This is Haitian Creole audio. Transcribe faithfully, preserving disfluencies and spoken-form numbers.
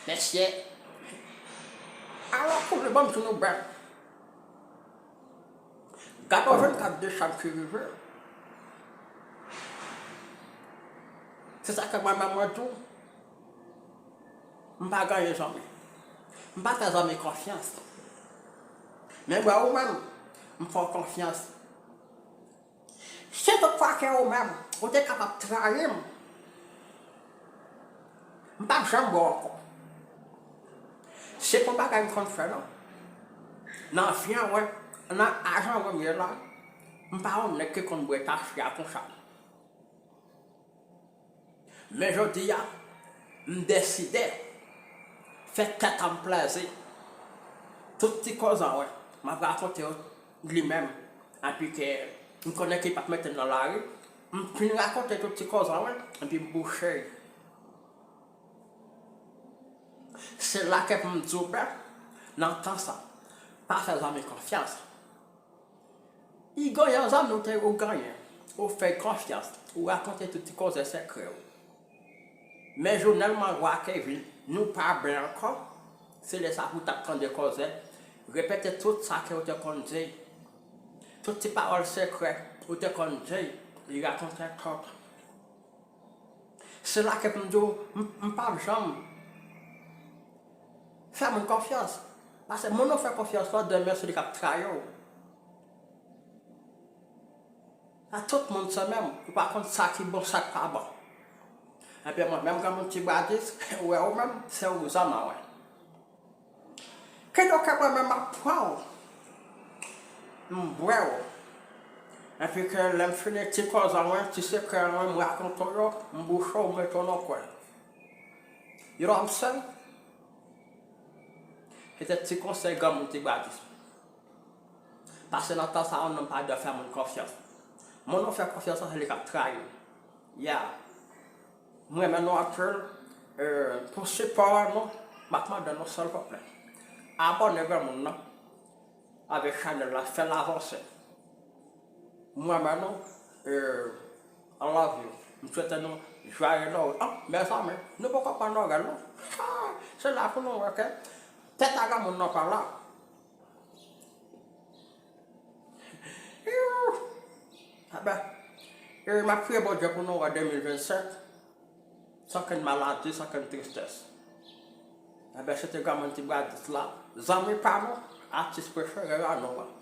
Mesye, alò kounye ban m di nou bèl. Gade yon jèn k ap de chanm ki rive. Se sa ke mwen menm mwen tou. M pa gen zanmi. M pa fè zanmi konfyans. Men wè ou menm, m fè w konfyans. Si tout fwa ke ou menm, ou te kapab trayi m, m p ap janm wè w ankò. Se pa yon bagay m konn fè non. Nan vi an, wè, nan aj an wè m ye la, m pa yon nèg ki konn bwè tafiya konsa. Men jodi a, m deside fè tèt an m plèzi. Tout ti koze an wè, m ap rakonte yo li menm. Epi ke m konnen ke li p ap mete m nan lari, m fin rakonte tout ti koze an wè, epi m bouche. Se la ke pou m di w bèl, nan tan sa, pa fè zanmi konfyans. Li genyen zanmi w te ou genyen, ou fè l konfyans, ou rakonte tout ti koze sekrè w. Men jounèlman wa Kevin, nou pa byen ankò, se lè sa pou w t ap tande koze, repete tout sa ke w te konn di, tout ti pawòl sekrè ou te konn di, li rakonte tout. Se la ke pou m di w, m, m p ap janm fè moun konfyans. Paske moun ou fè konfyans lan, demen se li k ap trayi w. A tout moun se menm, ou pa konn sa ki bon, sa k pa bon. Epi mwen menm, granmoun ti bradis, ou wè ou menm, se ou zanmi an wè. Kidonk mwen menm m ap pran w, m bwè w. Epi ke lè m fini ti koze an mwen, ti sekrè an mwen, m rakonte w yo, m bouche w, m mete w nan kwen. You know what I'm saying? Se te ti konsèy granmoun ti bradis. Paske nan tan sa a, nonm pa dwe fè moun konfyans. Moun ou fè konfyans lan, se li k ap trayi w. Yeah. M renmen nou anpil. E, pou sipò nou, m ap mande nou silvouplè, abòne granmoun nan avèk chanèl la, fè l avanse. M renmen nou. E, I love you. M swete nou joyeux Noël. Ah, mezanmi, nou poko pran Noël non. Ah, se la pou nou wè ke tèt a granmoun nan pa la. Iu! Enben, e m ap priye Bondye pou nou wè de mil vennsenk san kenn maladi, san kenn tristès. Enben, se te granmoun ti bradis la, zanmi pa nou, atis prefere a nou an.